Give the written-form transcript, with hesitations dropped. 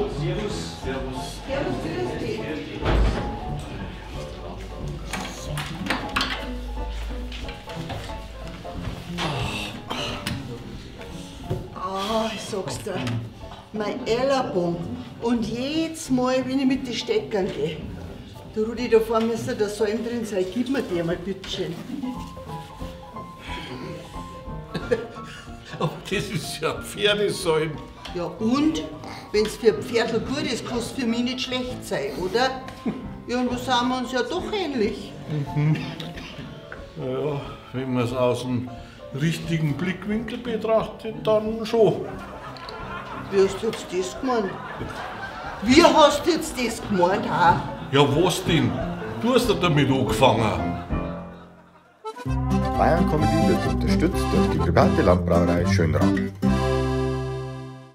Servus. Servus. Servus, grüß dich. Ah, ich sag's dir, mein Ellerbogen. Und jedes Mal, wenn ich mit den Steckern gehe, der Rudi, da vorne müsste der Salm drin sein. Gib mir die einmal, bitteschön. Aber das ist ja ein Pferdesalm. Ja und? Wenn's für ein Pferdl gut ist, kann's für mich nicht schlecht sein, oder? Irgendwo sind wir uns ja doch ähnlich. Mhm. Ja, wenn man's aus dem richtigen Blickwinkel betrachtet, dann schon. Wie hast du jetzt das gemeint? Wie hast du jetzt das gemeint, ha? Ja, was denn? Du hast ja damit angefangen. Bayern Comedy wird unterstützt durch die private Landbrauerei Schönrath.